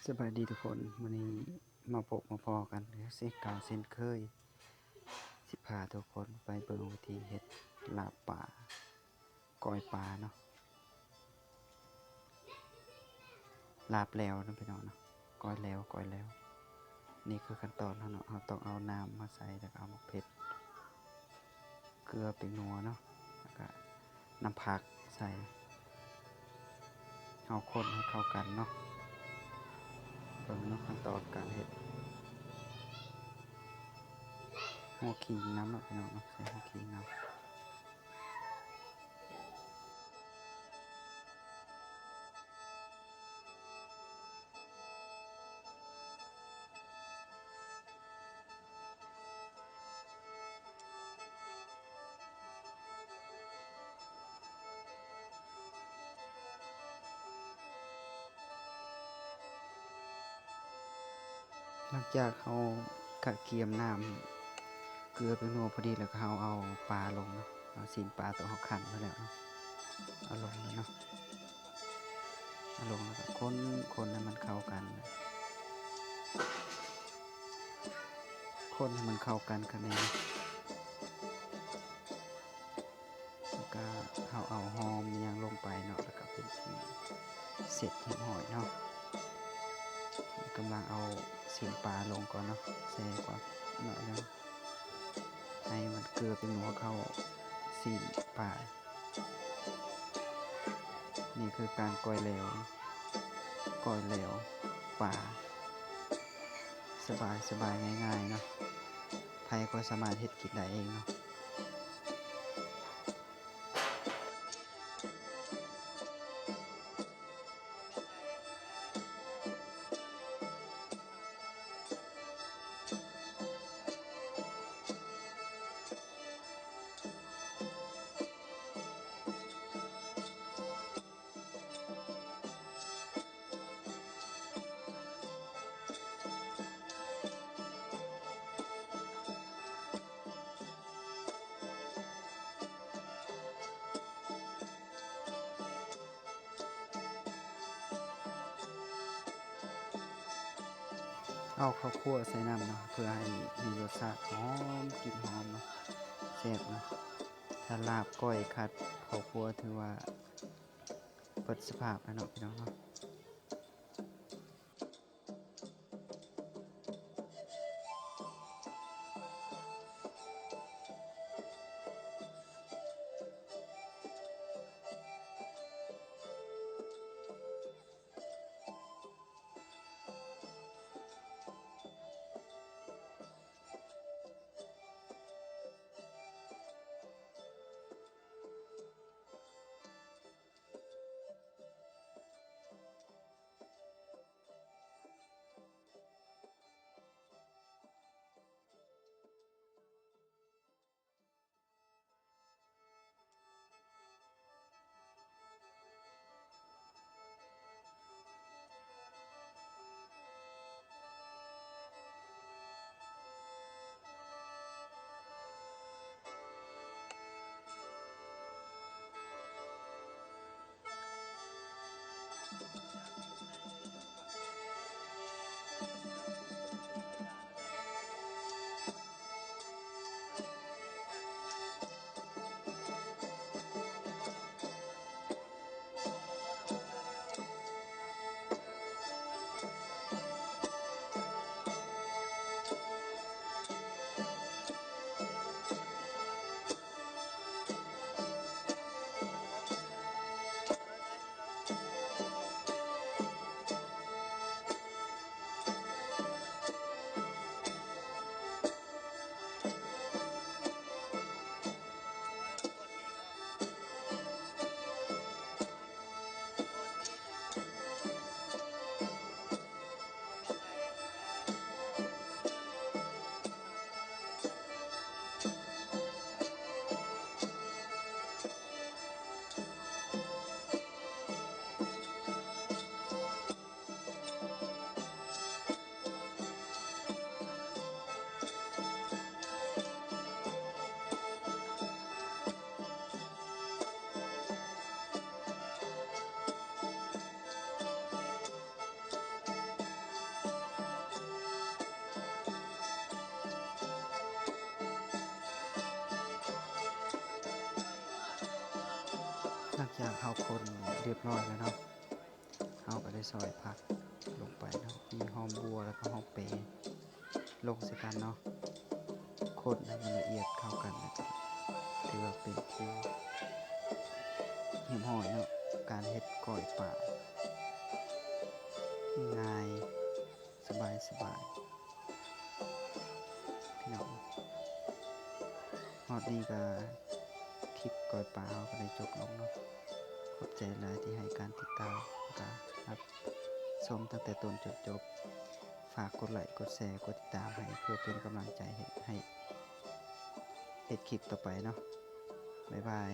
ສະບາຍດີທຸກຄົນ, ມື້ນີ້ມາພົບມາພໍ້ກັນຄືເຊັ່ນເກົ່າເຊັ່ນເຄີຍ, ຊິພາທຸກຄົນໄປເບິ່ງວິທີເຮັດລາບປາ, ກ້ອຍປາເນາະ, ລາບແຫຼວເນາະພີ່ນ້ອງເນາະ, ກ້ອຍແຫຼວ, ກ້ອຍແຫຼວ. ນີ້ຄືຂັ້ນຕອນເຮົາເນາະ, ເຮົາຕ້ອງເອົານ້ຳມາໃສ່ ແລ້ວກໍເອົາໝາກເຜັດ ເກືອ ແປ້ງນົວເນາະ, ແລ້ວກະນ້ຳຜັກໃສ່, ເຮົາຄົນໃຫ້ເຂົ້າກັນເນາະ. ເບິ່ງເນາະ ຂັ້ນຕອນການເຮັດ, ຫົວຂີງນຳເນາະພີ່ນ້ອງເນາະ, ໃສ່ຫົວຂີງນຳ. ຫຼັງຈາກເຮົາກະກຽມນ້ຳ ເກືອ ແປ້ງນົວພໍດີແລ້ວ ກໍເຮົາເອົາປາລົງເນາະ, ເອົາຊີ້ນປາໂຕເຮົາຄັ້ນໄວ້ແລ້ວເນາະ, ເອົາລົງເລີຍເນາະ, ເອົາລົງແລ້ວກໍຄົນ ຄົນໃຫ້ມັນເຂົ້າກັນ, ຄົນໃຫ້ມັນເຂົ້າກັນຂ້າງໃນ. ແລ້ວກະເຮົາເອົາຫອມຫຍັງລົງໄປເນາະ, ແລ້ວກະເປັນທີ່ເສັດຮຽບຮ້ອຍເນາະ. ກຳລັງເອົາຊີ້ນປາລົງກ່ອນເນາະ, ແຊ່ກ່ອນໜ້ອຍໜຶ່ງ ໃຫ້ມັນເກືອ ແປ້ງນົວເຂົ້າຊີ້ນປາ. ນີ້ຄືການກ້ອຍແຫຼວ, ກ້ອຍແຫຼວປາ, ສະບາຍໆ ງ່າຍໆເນາະ, ໃຜກໍສາມາດເຮັດກິນໄດ້ເອງເນາະ. ເອົາເຂົ້າຂົ້ວໃສ່ນຳເນາະ ເພື່ອໃຫ້ມີລົດຊາດຫອມ ກິ່ນຫອມເນາະ ແຊບເນາະ. ຖ້າລາບກ້ອຍຂາດເຂົ້າຂົ້ວຖືວ່າເບິດສະພາບແລ້ວເນາະ ພີ່ນ້ອງເນາະ. ຫຼັງຈາກເຮົາຄົນຮຽບຮ້ອຍແລ້ວເນາະ ເຮົາກໍໄດ້ຊອຍຜັກລົງໄປເນາະ ມີຫອມບົ່ວ ແລ້ວກໍຫອມເປລົງໃສ່ກັນເນາະ ຄົນໃຫ້ມັນລະອຽດເຂົ້າກັນ ແລ້ວກໍຖືວ່າເປັນທີ່ຮຽບຮ້ອຍເນາະ ການເຮັດກ້ອຍປາ ງ່າຍໆ ສະບາຍໆ ພີ່ນ້ອງ. ຮອດນີ້ກໍຄລິບກ້ອຍປາເຮົາກໍໄດ້ຈົບລົງເນາະ ຂອບໃຈຫຼາຍທີ່ໃຫ້ການຕິດຕາມ ແລ້ວກໍຮັບຊົມຕັ້ງແຕ່ຕົ້ນຈົນຈົບ. ຝາກກົດໄລ ກົດແຊ ກົດຕິດຕາມໃຫ້ ເພື່ອເປັນກຳລັງໃຈໃຫ້ ໃຫ້ເຮັດຄລິບຕໍ່ໄປເນາະ. ບາຍບາຍ.